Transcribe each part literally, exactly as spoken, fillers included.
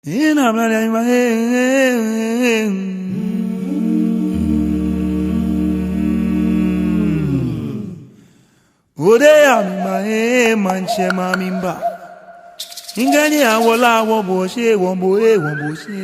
Ina mla ya ima, eh, eh, eh. Ode ya mi ma, eh, maŋtsɛ ma mi mba. Ŋkɛɛ ni awo la awo bo shi, wo bo, eh, wo bo shi.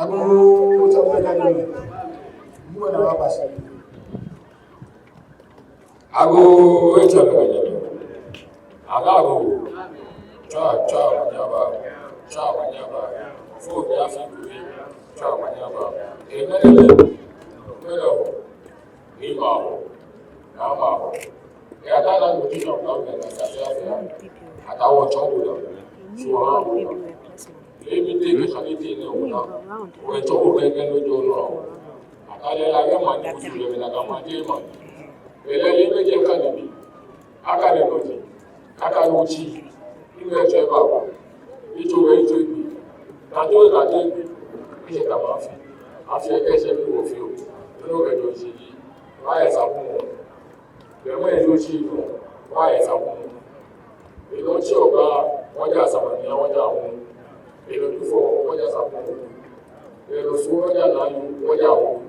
Agoo, tsɛ, bɛ ka nyɛ. Mɔ na wa basi. Agoo, etsɛ bɛ ka nyɛ. Agoo. Tswa, tswa, omanye aba. Tswa, omanye aba. Fo, ya fi, tswa, omanye aba. Emɛlɛ, emɛlɛ. Ni ma ho, na ma ho. Ya ta na no ti no na me na ta ya ya. Ata wo cho bu da. Suwa. Ebi te ke sani te ne ona. Wɔ tsɔ wɔ kɛ kɛ no jɔ nɔ. Akɛ lɛ la yɛ maŋ ni kusu lɛ mɛi ni ka maŋ te maŋ. Belɛ lɛ mɛi jɛ kane bi. Akane nɔ ji. Akane otsi. Ni mɛi tsɔ eba wɔ. Etsɔ wɛ etsɔ ebi. Kato kato ebi. Etsɛ kama afi. Afi kɛ etsɛ bi wɔ fioo. Nɔ kɛ jɔ si ji. Wɔyɛ Sakumɔ. Belɛ mɛi ni yɔɔ otsi nɔ, wɔyɛ Sakumɔ. Belɛ otsi Oga, wɔja Samania, wɔja Awo. Belɛ Dufɔ, wɔja Sakumɔ. Belɛ Osu, wɔja Nayu, wɔja Awo,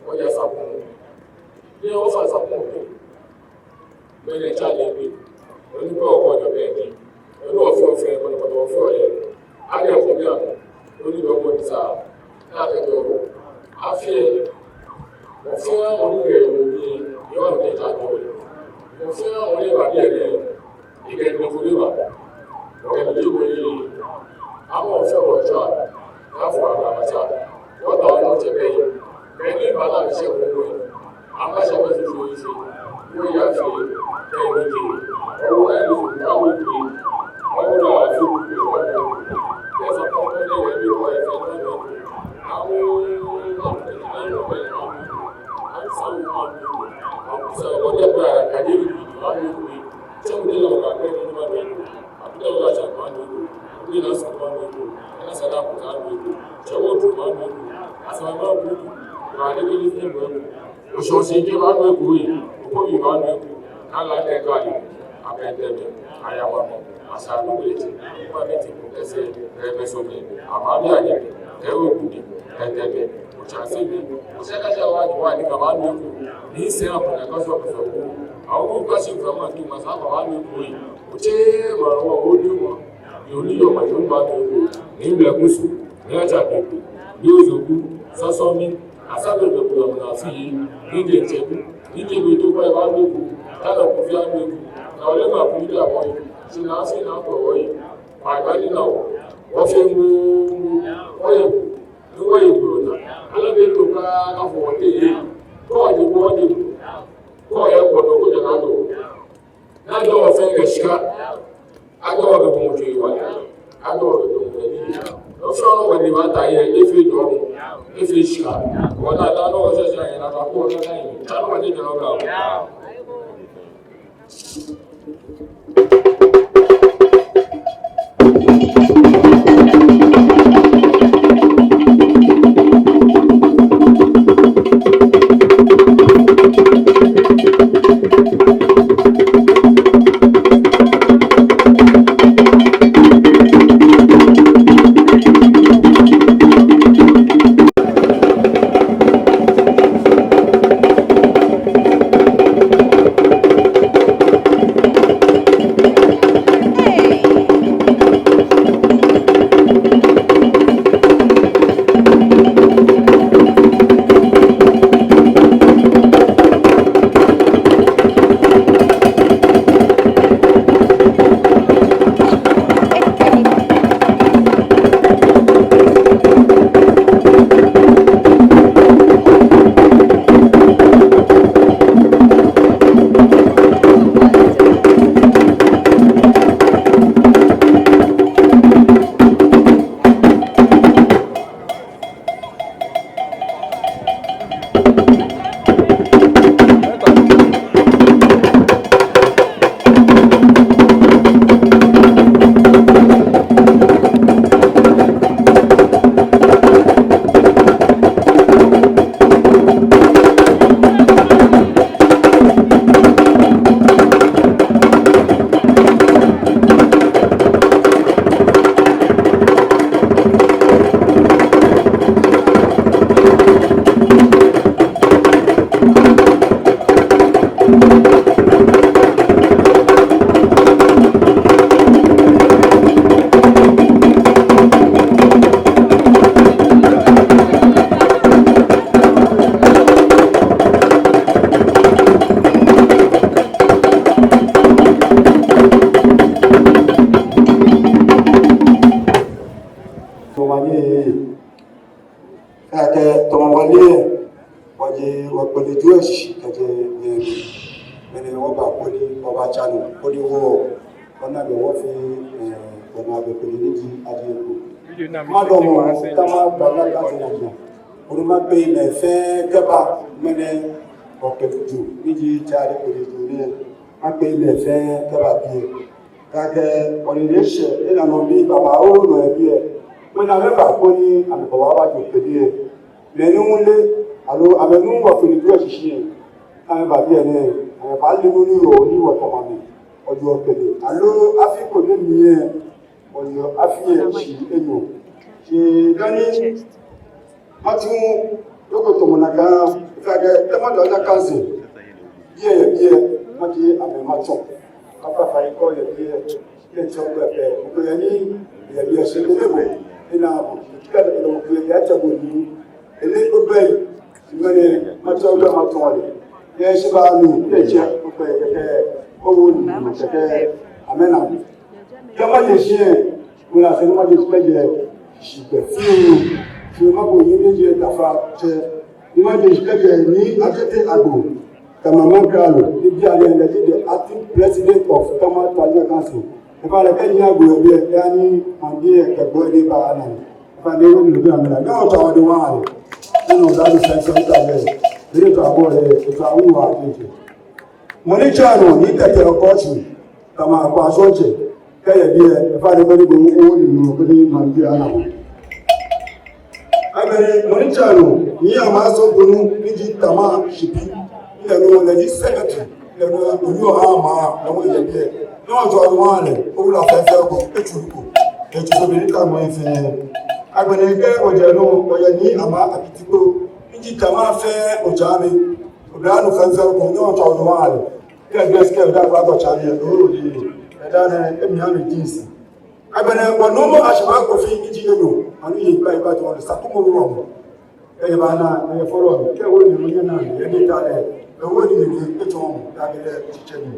wɔja Sakumɔ. Ni wɔfa Sakumɔ. Belɛ tsa lɛ bi. Onu ko ko jɔ bɛ ji. Onu ofio fɛɛ, kɔtɔkɔtɔ ofio lɛ. Ani akɔ bi a. Onu lɔ ko sa. Ni akɛ jɔ. Afi. Ofio onu yɛ yɔ ni yɔ ni ta jɔ. Ofio onu ba bi lɛ. Ikɛ ni ko ni ba. Okɛ ni ko ni. Amɔ ofio otswa. Afɔ abamatsa. Wɔta wɔnɔ tsɛ bɛ. Bɛ ni bala bi sɛ ko ko. Amɔ sɛ bɛ fifo fifo. Wɔya fifo. Bɛ ni ke. Ɔwɔ ɛlu fifo awo ke. Ɔwɔ la fifo. Bɛ sa kɔkɔ ni wɔ bi wɔ ɛfɛ. Awo. Awo sa wɔ. Awo sa wɔ. Awo sa wɔ. Awo sa wɔ. Awo sa wɔ. Oshɔshi kɛ ba nɔ eko yi, okɔ yi ba nɔ eko, kala kɛ kali, akɛ tɛmɛ, ayawa mɔ, asa nu bɛ ti, ma bɛ ti ko kɛsɛ, kɛ bɛ so mɛ, ama bi anyɛ, kɛ o bu ni, kɛ tɛmɛ, otsɛ se bi, otsɛ kɛsɛ wa ni wa ni ka ba nɔ eko, ni sɛ a ko na kɔsɔ kɔsɔ ko, awo ko kasi ko ma tu ma sa ka ba nɔ eko yi, otsɛ ma wa o ni wa. Yoo ni yɔɔ ma yoo ba nɔ eko, ni mlɛ kusu, ni atsa bɛ ko, ni ozo ko, sɔsɔ mi, asa bɛ bɛ ko yɔɔ na fi yi, ni jɛ tsɛ ko, ni jɛ bɛ to ba ba nɔ eko, ta da ko fi a nɔ eko, na ole ma ko ni da ko yi, si na si na ko yi, ma ga ni na o, o fe mu, o ye ko, ni o ye ko na, ala bɛ to ka ka fɔ te ye, ko ye ko ye ko ye ko no ko ja na do. Ni ajɔɔ wɔ fɛɛ kɛ shika. Ajɔɔ wɔ kɛ gbɔmɔtso yiwala. Ajɔɔ wɔ kɛ gbɔmɔtso yiwala. Nɔ fɛɛ nɔ ni wɔta yɛ, efee jɔɔmɔ, efee shika. Wɔna, na nɔ wɔsɛɛ sɛɛ yɛ, na ka ko na na yi. Tswa nɔ wɔte jɔɔ nɔ ka. Tɔmɔ ni, kɛkɛ tɔmɔ wale, wɔji wɔkpɛlɛ Jewish, kɛjɛ, eh, mɛni wɔba koni, wɔbatsa nɔ, koni wɔ, wɔna bɛ wɔfee, eh, wɔna Okpele ni ji Ajieko. Madamɔ Tama Tanya Council lɛ, onu, makpee mɛi fɛɛ kɛba ŋmɛnɛ Okpele Ju ni ji Tare Okpele Ju nɛɛ. Makpee mɛi fɛɛ kɛba biɛ. Kɛkɛ wɔle nɛɛ shɛ, ena nɔ bi babaoo nɔ yɛ biɛ. Mɛi ni amɛba koni amɛkɛ wɔ aba jɔ Okpele lɛ, mɛi ni ŋleee, aloo amɛnuuu wɔ fini jɔ shishi lɛ, amɛba biɛ nɛɛ, amɛbale nɔ ni yɔɔ ni wɔtaoɔ amɛ. Ojɔ Okpele, aloo afi ko ni mli lɛ, ojɔ afi lɛ shi enyɔ. Shi dani matsu loko tamɔ nakai, kɛkɛ Tama Tanya Council, biɛ yɛ biɛ, matsɛ amɛ matsɔ. Papa Faiko yɛ biɛ, yɛ tsɔ gbɛ pɛ, ko yɛ ni, yɛ biɛ shi ko lɛ bo, ena bo, kɛkɛ lɛ bo ko yɛ tsɛ bo ni, ele ko bɛ, mɛni, matsɔ gbɛ matsɔ lɛ. Yɛ shi ba ni, yɛ tsɛ, ko bɛ, kɛkɛ, owo ni, kɛkɛ, amɛna. Kɛ maje shi lɛ, mɔ ni asɛɛ ni maje shi kɛjɛ, shi gbɛ fioo, fioo mabo yi ni ji Tafratsɛ, ni maje shi kɛjɛ ni Akete Agbo, Tama Maŋkralo, ni bianɛ lɛ ji the acting president of Tama Tanya Council. Efa lɛ kɛ ni Agbo yɛ biɛ, kɛ ni maŋbii lɛ kɛ gbɔ lɛ ba ana. Efa ni ewo ni bi amɛna. Nyɔŋmɔ atswa wɔdɛŋ ahã lɛ. Nyɔŋmɔ daa ni sɛnsɛn ta lɛ. Ni tswa bɔ lɛ, tswa wu wa ni tsɛ. Mɔ ni tsɛ nɔ ni Tɛtɛ Okɔtsi, Tama Akwaso tsɛ, kɛ yɛ biɛ, efa ni mɔ ni bo wo ni nɔ ko ni maŋbii ana. Agbɛnɛ mɔ ni tsɛ nɔ, ni Ama Sɔŋkponu, ni ji Tama Shipi, ni lɛ nɔ lɛ ji secretary, lɛ nɔ lɛ onyo Ama, lɛ ŋwɛi yɛ biɛ. Nyɔŋmɔ atswa wɔdɛŋ ahã lɛ, owula fɛfɛo ko, etsu ko, etsu ko bi ni ta ŋwɛi fɛɛ. Agbɛnɛ kɛ ojɛ nɔ, ojɛ ni Ama Akitikpo, ni ji Tama fɛɛ otsaame. Oblanyo fɛfɛo ko, Nyɔŋmɔ atswa wɔdɛŋ ahã lɛ. Kɛ dress kɛ da gba gba tsa ni, o, o, o, eda nɛɛ, emia mi jeans. Agbɛnɛ wɔ Nuumo Ashiba Kofi ni ji enyɔ, mɔ ni ye gba, gba tɔ, Sakumo wɔ mɔ. Kɛ yɛ ba na, yɛ fɔlɔ, kɛ wo ni mɔ yɛ na, yɛ ni ta lɛ, kɛ wo ni ni, kɛ tɔ mɔ, ta bi lɛ, tsitsɛ ni.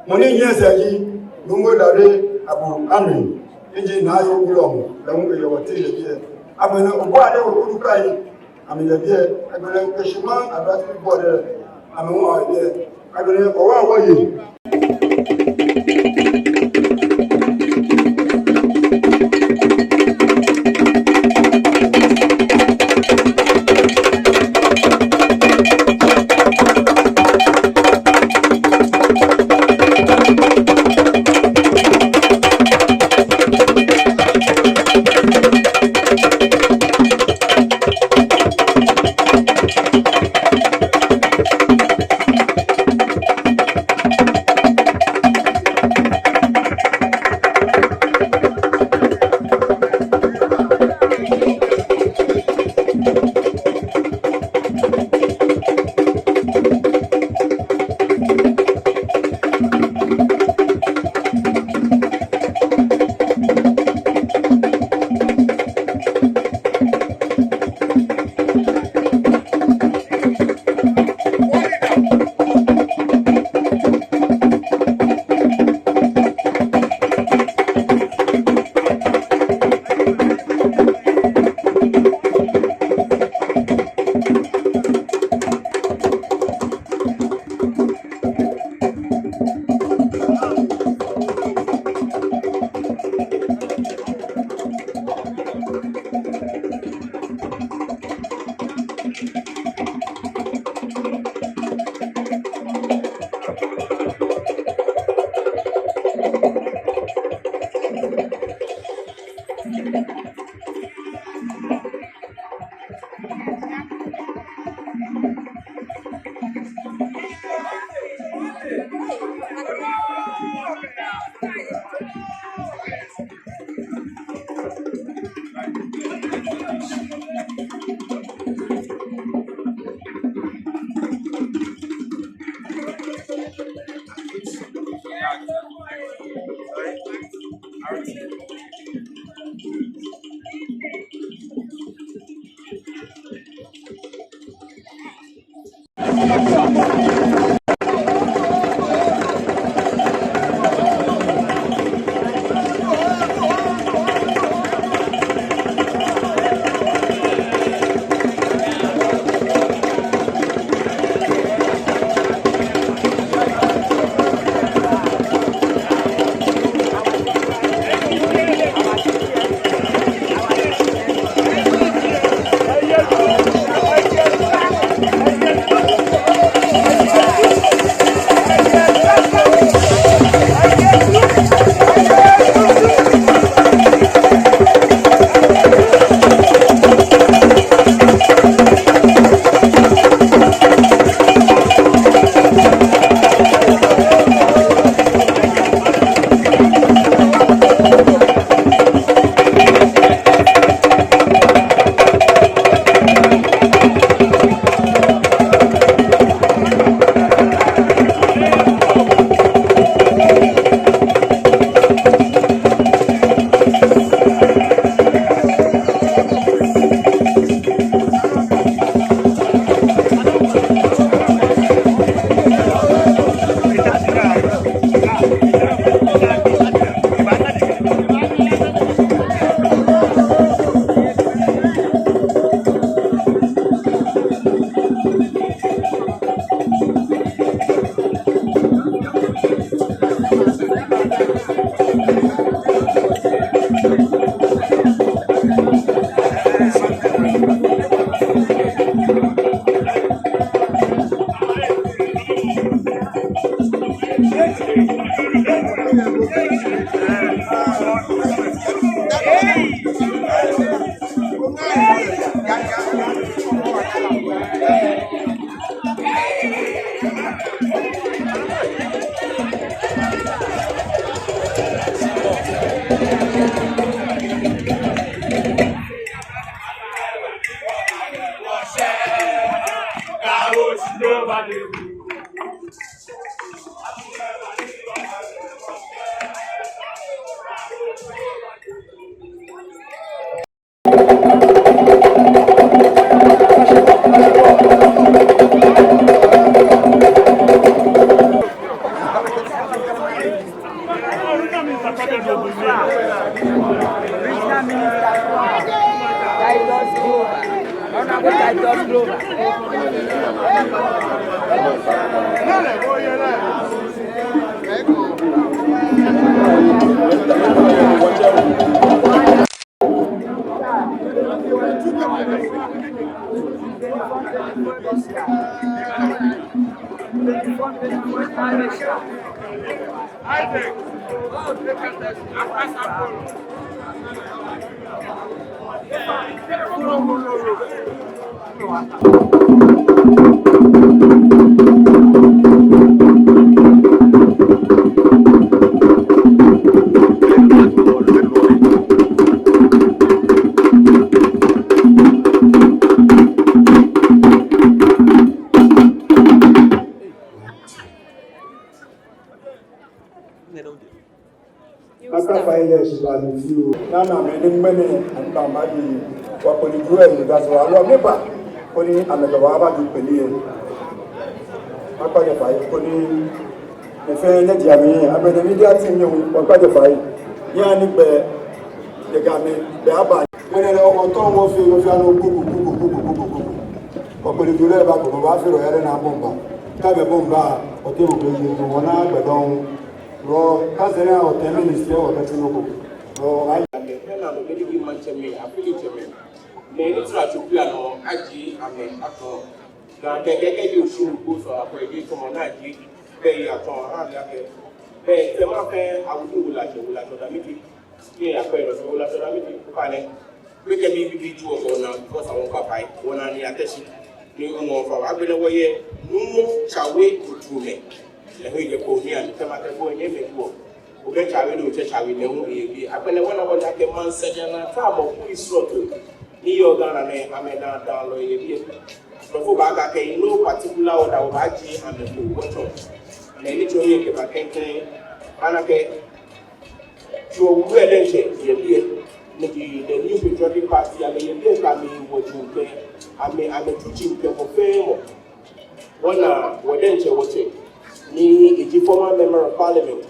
Mɔ ni yɛ sɛɛ ji, Nuumo Dade, Abu Ami, ni ji Naa Yoo wulɔmɔ, lɛ ŋwɛi yɛ wɔ ti lɛ biɛ. Agbɛnɛ, obɔ ade wɔ kudu kai, amɛyɛ biɛ, agbɛnɛ kɛ shi ma, abaati bɔ lɛ, amɛwɔ biɛ, agbɛnɛ, owa wɔ yi. Regional Minister Titus Glover. Honorable Titus Glover. Akpa fai yɛ shibaa ni fioo. Nana mɛi ni ŋmɛnɛ amɛba amɛbaji wɔkpɔlɔ juu lɛ ni gasɔ aloo amɛba koni amɛkɛ wɔ abaji kpele lɛ. Akpa nyɛ fai koni nyɛ fɛɛ nyɛji amɛ, amɛ ni media team nyɛ hu, wɔkpa nyɛ fai. Nyɛhaa ni gbɛ, nyɛkɛ amɛ, gbɛ aba. Ŋmɛnɛ lɛ wɔtɔ wɔfee, wɔfee anɔ kuku, kuku, kuku, kuku, kuku. Wɔkpɔlɔ juu lɛ ba ko, wɔbaafee lɛ yɛ lɛ naa bɔ ni eba. Kɛ amɛbɔ ni eba, wɔteŋ wɔkpɔlɔ juu wɔnaa gbɛ dɔŋŋ. Wɔ, kɛ sɛɛ nɛɛ wɔteŋ ministry wɔbɛtu nɔ ko. Wɔ, ayi. Amɛ, kɛ naa amɛ, mɛi ni ji maŋtsɛmɛi, afilisɛmɛi. Mɛi ni tara tsokuianɔ, aji amɛ, atɔ. Naa kɛ, kɛ, kɛ ji Osu nɔ ko sɔ, akɔ eji tɔmɔ naa ji, bɛ yi atɔ, aha mi akɛ. Bɛ, tɛ ma fɛɛ, awudu wula jɛ, wula jɔ da mi ji. Ni akpɛ lɛ sɔ, wula jɔ da mi ji, kpa nɛ. Gbekɛbii bibii ji wɔ kɔ naa, because awɔ kpa fai, wɔnaa ni atɛ shi. Ni ŋɔɔ fa wɔ. Agbɛnɛ wɔyɛ Nuumo Tsawe Otumɛ. Lɛ hu ejɛ ko ni ani kɛ ma kɛ ko nyɛ mɛ ji wɔ. Obɛ Tsawe ni otsɛ Tsawe lɛ hu eye biɛ. Agbɛnɛ wɔna wɔle akɛ maŋsɛɛ jana ta mɔ ku isrɔto. Ni yɔɔ Ghana nɛɛ amɛdaaŋ daaŋ lɛ eye biɛ. Nɔ ko baakɛɛ akɛ in no particular order wɔbaaji amɛ ko wɔtsɔ. Nɛɛ ni tsɔ yɛ kɛba klɛŋklɛŋ. Baana akɛ Tsuo wulu lɛ diɛŋtsɛ yɛ biɛ. Ni ji the New Patriotic Party, amɛyɛ biɛ kɛ amɛwoji kɛ amɛ, amɛtsuji kɛ mɔ fɛɛ mɔ. Wɔna wɔ diɛŋtsɛ wɔtsɛ ni eji former member of parliament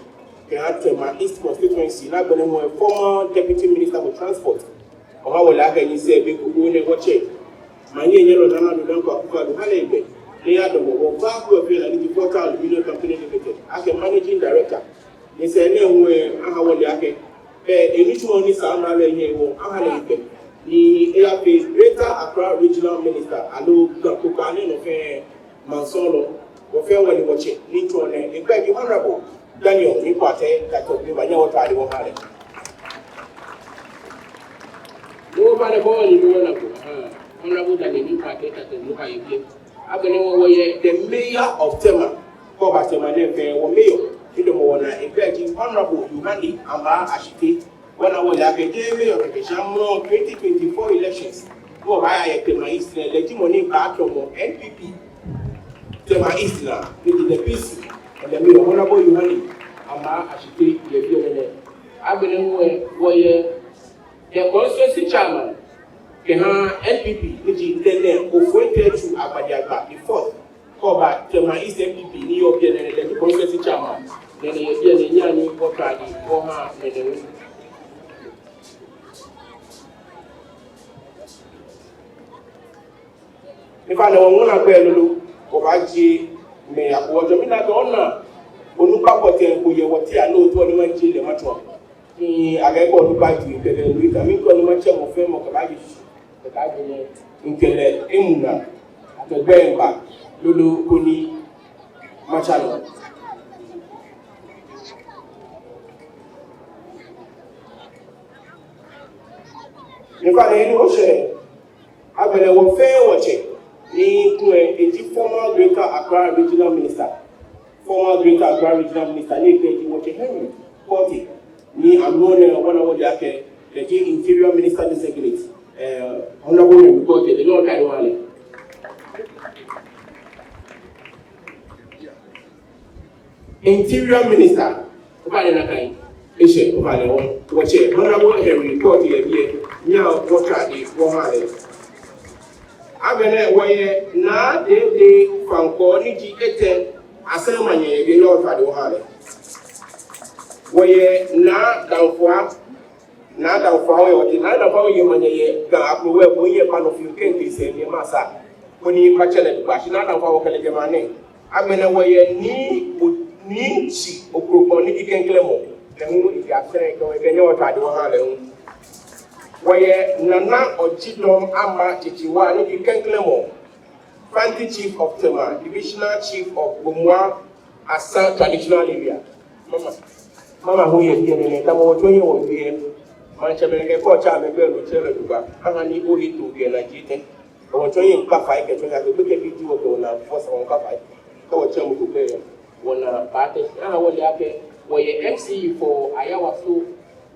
kɛha Tema East constituency, ni agbɛnɛ hu former deputy minister for transport. Oha wɔle akɛ nyɛsɛɛ be kuku nɛɛ wɔtsɛ, Manyɛnyɛlɔ Nana Addo Dankwa Akufo-Addo, ha lɛ gbɛ ni eyadamɔ wɔ Kwaku Afia ni ji Volta Aluminium Company Limited akɛ managing director. Ni sɛɛ nɛɛ hu lɛ, aha wɔle akɛ, bɛ enitsumɔ ni sa amralo lɛ hiɛ wɔ, aha lɛ gbɛ ni eyafee Greater Accra Regional Minister, aloo Ga kpokpaa nɛɛ nɔ fɛɛ maŋsɔɔlɔ. Wɔ fɛɛ wɔle wɔtsɛ ni tsɔɔ nɛɛ, egbɛi ji Honorable Daniel Nii Kwartei Gato. Ni manyɛ wɔtao wɔha lɛ. Ni wɔba lɛ bɔ ni wɔna ko. Aha, Honorable Daniel Nii Kwartei Gato, ni wɔha yɛ biɛ. Agbɛnɛ wɔ, wɔyɛ the mayor of Tema, kɛ oba Tema nɛɛ fɛɛ wɔ mayor, ni damɔ wɔnaa, egbɛi ji Honorable Yohane Amaa Ashitey. Wɔna wɔle akɛ jeee mayor kɛkɛ, shi amrɔ twenty twenty-four elections, wɔbaaya yɛ Tema East nɛɛ, lɛ ji mɔ ni baadamɔ N P P Tema East naa, ni ji the P C, and the mayor, Honorable Yohane Amaa Ashitey, yɛ biɛ nɛɛ. Agbɛnɛ hu lɛ, wɔyɛ the constituency chairman kɛha N P P, ni ji Nene Ofori Tetu Agbadiagba the fourth. Kɛ oba Tema East N P P ni yɔɔ biɛ nɛɛ, lɛ ji constituency chairman. Nene yɛ biɛ nɛɛ, nyɛhaa ni wɔtao wɔha Nene. Ni fa nɛɛ wɔŋɔɔ naa gbɛ lolo, wɔbaaji mɛi akɛ wɔtsɔ. Mina akɛ ona onukpa pɔtɛɛ ko yɛ wɔteŋ, aloo tɔ ni maji lɛ matsɔɔ. Ni akɛ kɛ onukpa ji kɛlɛ loo ita, mikɛɛ ni matsɛ mɔ fɛɛ mɔ kɛbaji, kɛbaji nɛɛ, mikɛ lɛ emu naa, akɛ gbɛ eba lolo koni matsa nɔ. Ni fa nɛɛ ni wɔshɛ. Agbɛnɛ wɔ fɛɛ wɔtsɛ ni kulɛ eji former Greater Accra Regional Minister, former Greater Accra Regional Minister, ni egbɛi ji wɔtsɛ Henry Quartey, ni amrɔ nɛɛ wɔna wɔle akɛ lɛ ji Interior Minister Designate, eh, Honorable Henry Quartey, lɛ nɔ ka do wale. Interior Minister, ofainɛ nakai, eshɛ, ofainɛ wɔ, wɔtsɛ, Honorable Henry Quartey yɛ biɛ, nyɛhaa wɔtao wɔha lɛ. Agbɛnɛ wɔyɛ Naa Dede Fankor ni ji etɛ, Asɛrɛ Manyɛ yɛ biɛ, nyɛhaa wɔtao wɔha lɛ. Wɔyɛ Naa Danfua Naa Danfo Awo yɛ wɔteŋ. Naa Danfo Awo yɛ manyɛ yɛ Ga Akrowa ko yɛ kpa nɔ fioo kɛntɛ sɛɛ ni ema sa. Koni matsɛ lɛ gba shi Naa Danfo Awo kɛ lɛ jɛ maŋ nɛɛ. Agbɛnɛ wɔyɛ Nii O-, Nii Tsi Okropɔŋ ni ji klɛŋklɛŋ mɔ. Lɛ hu eji asɛrɛ kɛ wɔ kɛ nyɛ wɔtade wɔha lɛ hu. Wɔyɛ Nana Ɔjidɔm Ama Tsitsi Wa ni ji klɛŋklɛŋ mɔ. Fanti Chief of Tema, Divisional Chief of Gbomua Asa Traditional Area. Mama. Mama hu yɛ biɛ nɛɛ, tamɔ wɔtsɔ yɛ wɔ biɛ. Maŋtsɛmɛi kɛ kɔɔtsɛ amɛgbɛ nɔ tsɛ lɛ duba. Aha ni oyi to biɛ na ji tɛ. Wɔtsɔ yɛ ŋkpa fai kɛ tsɔ ya kɛ gbekɛbii ji wɔ kɛ wɔna fɔ sa ŋkpa fai. Kɛ wɔtsɛ mɔ ko gbɛ yɛ. Wɔna ba tɛ. Aha wɔle akɛ. Wɔyɛ M C E for Ayawaso.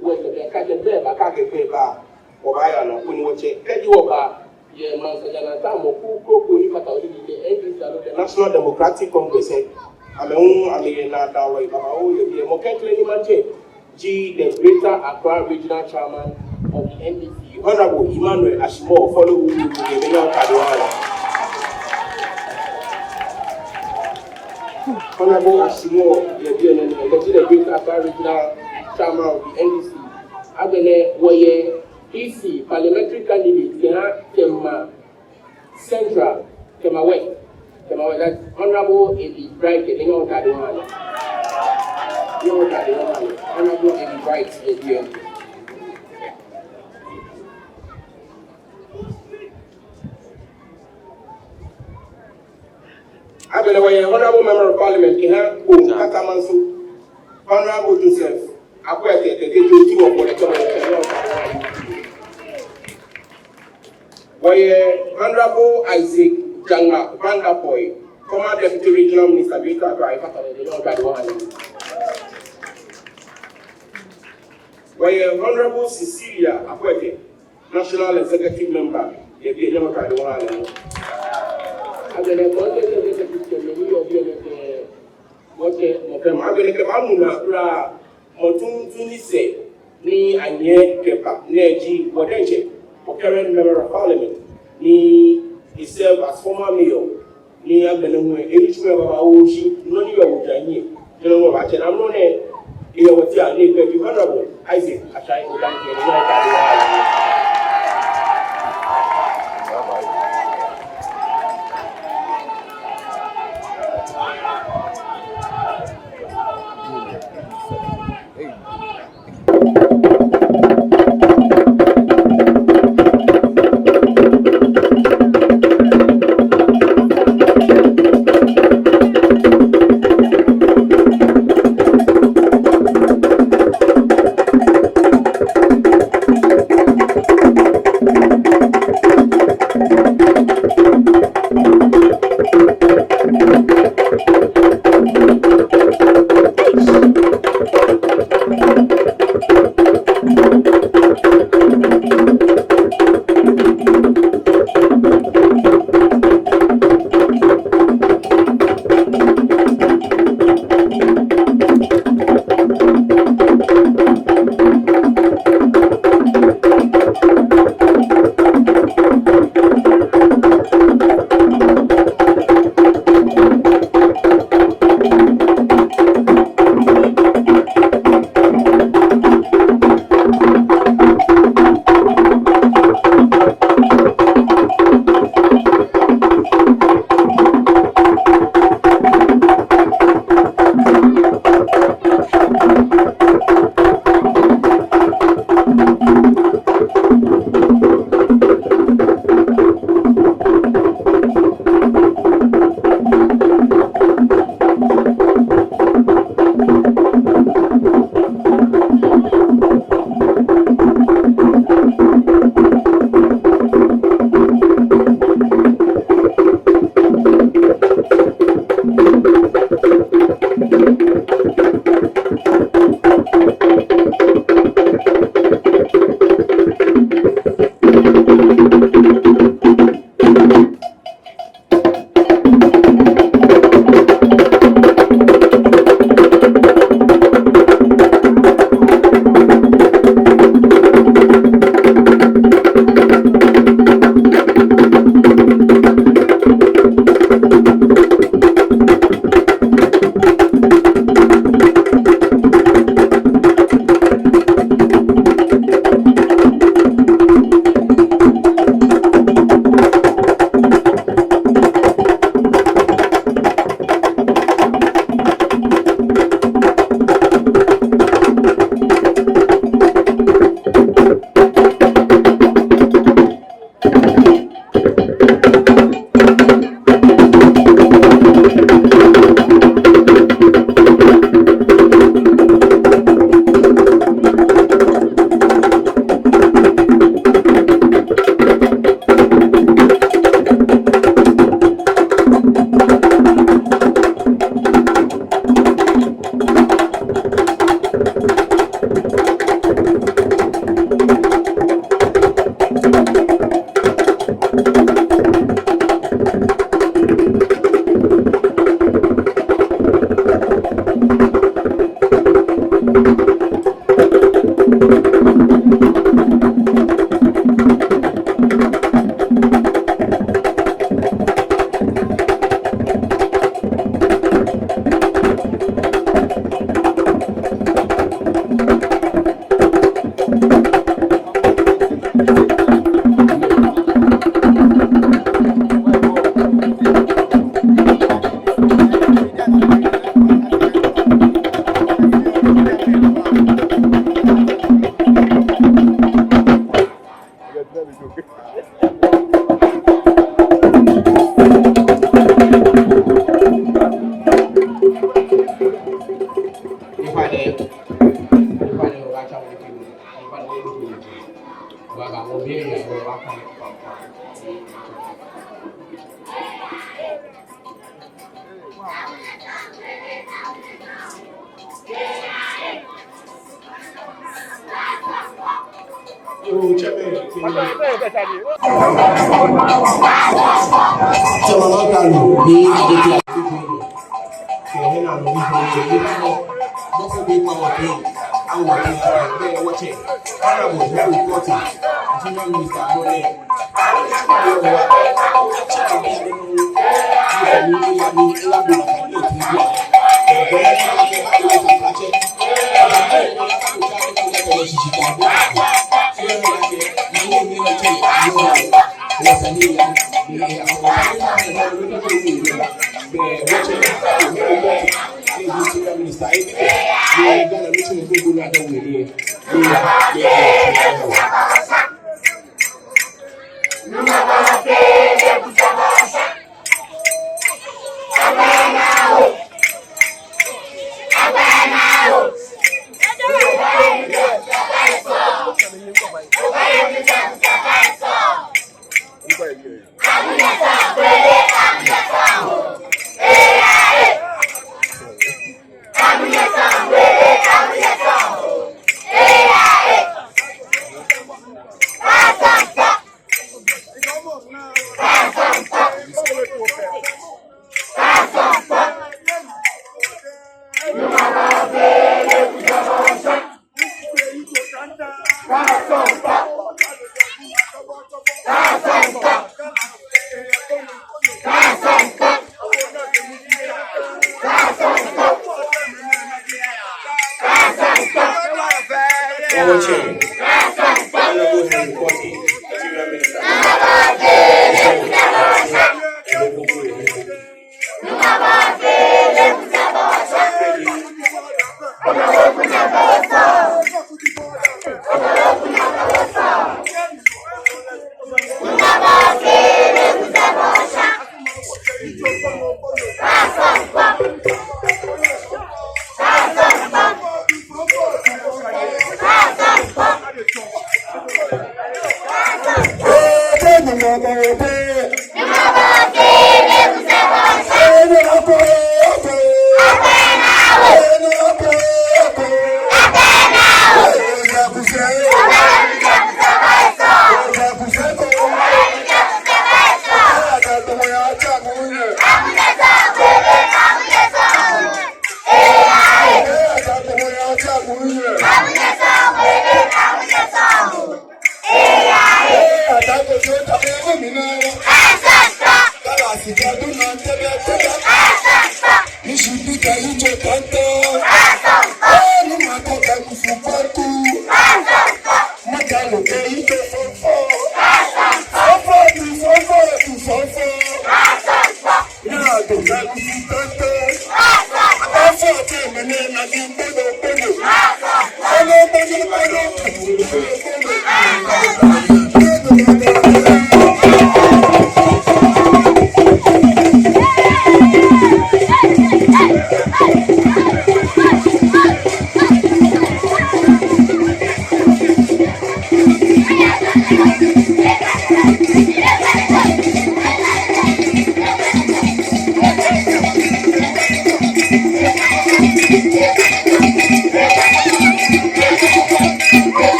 Wɔyɛ kɛ kɛ bɛ ba kɛ kɛ bɛ ba. Wɔbaaya nɔ koni wɔtsɛ. Kɛji wɔba. Yɛ maŋ sajalanta mɔ kroko ni fata odi ni N D C aloo the National Democratic Congress ɛ. Amɛ hu amɛyɛ naadamɔlɔ yɛ babaoo yɛ biɛ. Mɔ klɛŋklɛŋ ni maŋtsɛ ji the Greater Accra Regional Chairman of the N D C, Honorable Emmanuel Ashimor Folowo yɛ biɛ ni wɔtade wɔha lɛ. Honorable Ashimor yɛ biɛ nɛɛ, lɛ ji the Greater Accra Regional Chairman of the N D C. Agbɛnɛ wɔyɛ E C parliamentary candidate kɛha Tema Central, Tema West, Tema West, that's Honorable Eli Bright, kɛ nyɛ wɔtade wɔha lɛ. Nyɛ wɔtade wɔha lɛ. Honorable Eli Bright, yɛ biɛ. Agbɛnɛ wɔyɛ Honorable Member of Parliament kɛha Kpone Katamanso, Honorable Joseph Akwete Tetteh Tsuru. Wɔyɛ Honorable Isaac Jangma Vanderpuye, former Deputy Regional Minister, Greater Accra. Wɔyɛ Honorable Cecilia Akwete, National Executive Member, yɛ biɛ ni wɔtade wɔha lɛ. Agbɛnɛ kɔnkɔn executive chairman ni yɔɔ biɛ nɛɛ, mɔ kɛ mɔ kɛ mɔ, agbɛnɛ kɛ mamu naa kwraa, mɔ tuuntu ni sɛɛ ni anyɛ kɛba nɛɛ ji wɔ diɛŋtsɛ, wɔ current Member of Parliament, ni he serve as former mayor, ni agbɛnɛ hu ɛ, eyi tsu yɛ babaoo shi, nɔ ni yɔɔ wɔ jaa nyiɛ, jɛnɛ wɔbaatsɛ naa nɔ nɛɛ, eyɛ wɔteŋ ni egbɛi ji Honorable Isaac Ashai Odankye, ni wɔtade wɔha lɛ.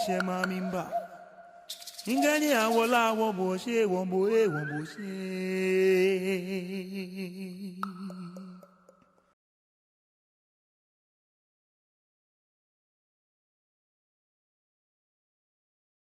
shɛ ma mi mba. Ngani awola wo bo she, wo bo e, wo bo she.